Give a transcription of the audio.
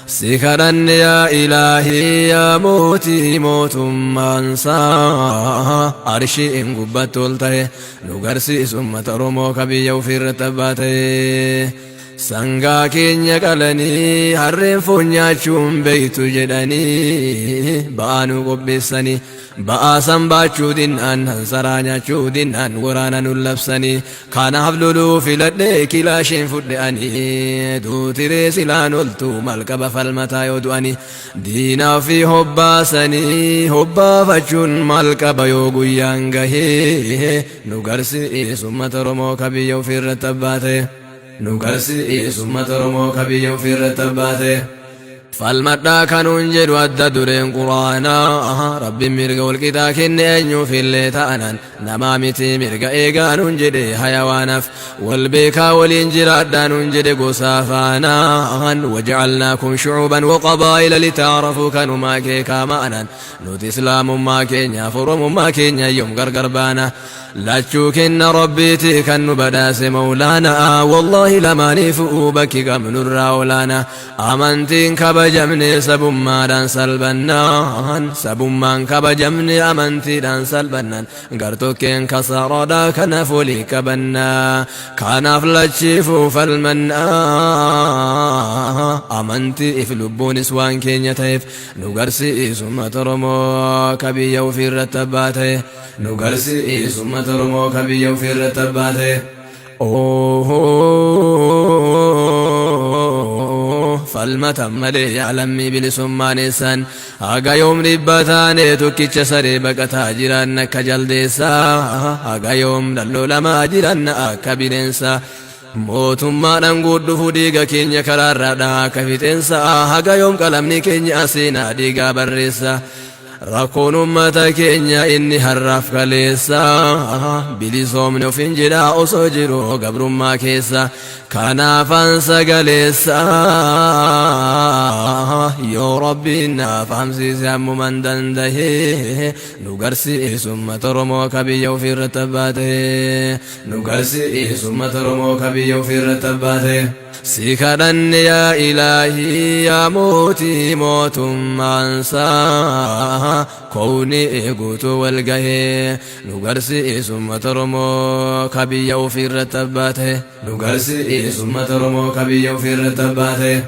Si kadhanne yaa ilaahii yaa mootii mootummaan isaa arshiin gubbatti ol ta'e nu garsiisu ummata Oromoo ka biyya ofiirratti abbaa ta'e. Sangaa keenya qalanii harreen foon nyaachuun beektu jedhanii ba'aa nu qopheessanii ba'aa san baachuu dinnaan hansaraa nyaachuu dinnaan waraana nu labsanii kanaaf loluu filadhee kilaasheen fudhe ani duutiree silaan oltu malqaba falmataa yoo du'ani diinaa fi hobbaasanii hobbaafachuun malqaba yoo guyyaan gahee nu garsiisu ummata Oromoo ka biyya ofiirratti abbaa ta'e. Nu garsiisu ummata Oromoo ka biyya ofiirratti abbaa ta'e. Falmadhaa kanuun jedhu adda dureen quraanaa Rabbiin mirga walqixaa kenne eenyuuf illee ta'anan namaa miti mirga eegaa nuun jedhe hayawaanaaf wal beekaa waliin jiraadhaa nuun jedhe gosaa faanaan waja'alnaakum shucuuban waqabaa'ila litaarafuu kanumaa keekaa ma'anan nuti islaamummaa keenyaaf oromummaa keenya yoom gargar baana lachuu kenna rabbiiti kan nu badhaase mawlaana wallaahi lamaaniifuu bakki qabnurraa olaana amantiin kabajamne sabummaadhaan salbannaan sabummaan kabajamne amantiidhaan salbannaan gartokkeen kasaaraadha kanaaf walii qabannaa kanaaf lachiifuu falmannaa amantiif lubbuunis waan keenya ta'eef nu garsiisu ummata Oromoo ka biyya ofiirratti abbaa ta'e nu garsiisu ummata Oromoo ka biyya ofiirratti abbaa ta'e. Falmatan malee yaalammii bilisummaan eessan haga yoom dhibba taane tokkicha saree baqataa jiran akka jaldeessaa haga yoom dhallolamaa jiran akka bineensaa mootummaadhaan guddufuu dhiiga keenya karaarraadha akka fixeensaa haga yoom qalamni keenya seenaa dhiigaa barreessa rakkoon ummata keenya inni har'aaf kaleessa bilisoomni ofiin jedha osoo jiru gabrummaa keessa kanaafan sagaleessa yoo rabbiin naaf hamsiise ammuman dandahe nu garsiisu ummata Oromoo ka biyya ofiirratti abbaa ta'e nu garsiisu ummata Oromoo ka biyya ofiirratti abbaa ta'e. Si kadhanne yaa ilaahii yaa mootii mootummaan isaa koowni guutuu wal gahee nu garsiisu ummata Oromoo ka biyya ofiirratti abbaa ta'e nu garsiisu ummata Oromoo ka biyya ofiirratti abbaa ta'e.